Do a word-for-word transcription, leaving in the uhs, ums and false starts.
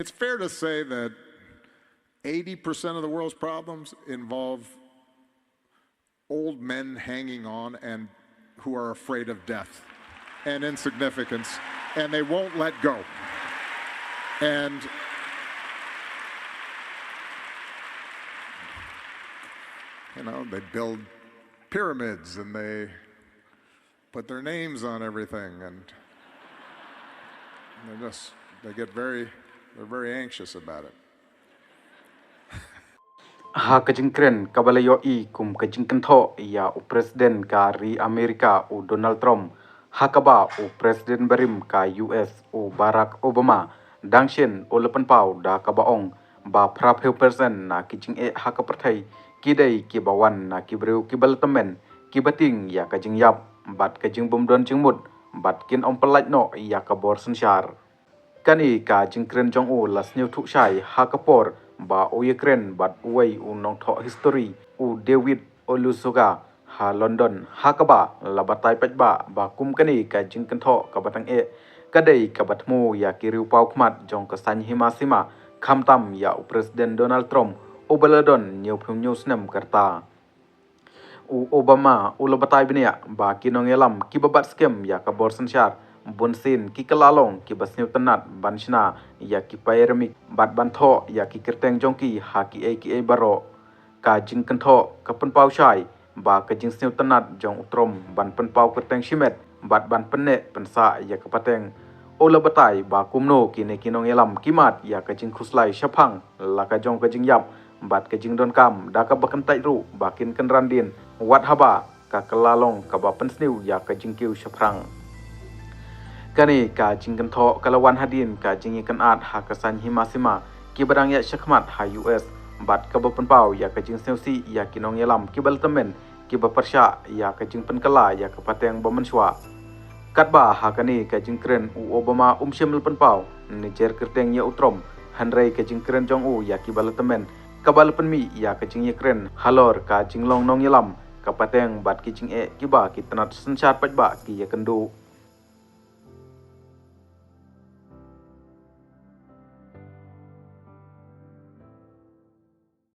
It's fair to say that eighty percent of the world's problems involve old men hanging on and who are afraid of death and insignificance, and they won't let go. And, you know, they build pyramids and they put their names on everything, and they just, they get very, they're very anxious about it. Ha ka jingkren kaba la ïohi kum ka jingkynthoh ïa u President ka ri Amerika u Donald Trump, ha kaba u President barim ka U S u Barack Obama dang shen u la pynpaw da kaba ong ba phra phew percent na ki jingeh ha ka pyrthei ki dei kiba wan na ki briew kiba la tymmen, kiba tieng ïa ka jingïap bad ka jingbymdon jingmut bad kin ym pyllait noh ïa ka bor synshar. Kane ka jingkren jong u la sngewthuh shai ha ka por ba u ïakren bad uwei u nongthoh history u David Olusoga ha London, ha kaba la batai paidbah ba kum kane ka jingkynthoh kaba tang eh ka dei kaba thmu ïa ki riewpaw khmat jong ka saiñ hima sima, khamtam ïa u President Donald Trump uba la don hynñiew phew hynñiew snem ka rta. U Obama u la batai bniah ba ki nongïalam kiba bat skhem ïa ka bor synshar bunsien ki kylla long kiba sngewtynnat ban shna ïa ki paramik bad ban thoh ïa ki kyrteng jong ki ha kiei kiei baroh. Ka jingkynthoh ka pynpaw shai ba ka jingsngewtynnat jong u Trump ban pynpaw kyrteng shimet bad ban pynneh pynsah ïa ka pateng. U la batai ba kumno kine ki nongïalam ki mad ïa ka jingkhuslai shaphang la ka jong ka jingïap bad ka jingdonkam da kaba kyntait ruh ba kin kynran dien wat haba ka kylla long kaba pynsniew ïa ka jingkiew shaphrang. Kane ka jingkynthoh ka la wan hadien ka jingïakynad ha ka saiñ hima sima kiba dang ïaid shakhmat ha U S bad kaba pynpaw ïa ka jingsngewsih ïa ki nongïalam kiba la tymmen kiba pyrshah ïa ka jingpynkylla ïa ka pateng ba mynshuwa. Katba ha kane ka jingkren u Obama um shym la pynpaw ne jer kyrteng ïa u Trump, hynrei ka jingkren jong u ïa kiba la tymmen kaba la pynmih ïa ka jingïakren halor ka jinglong nongïalam, ka pateng bad ki jingeh kiba ki tnat synshar paidbah ki ïakynduh.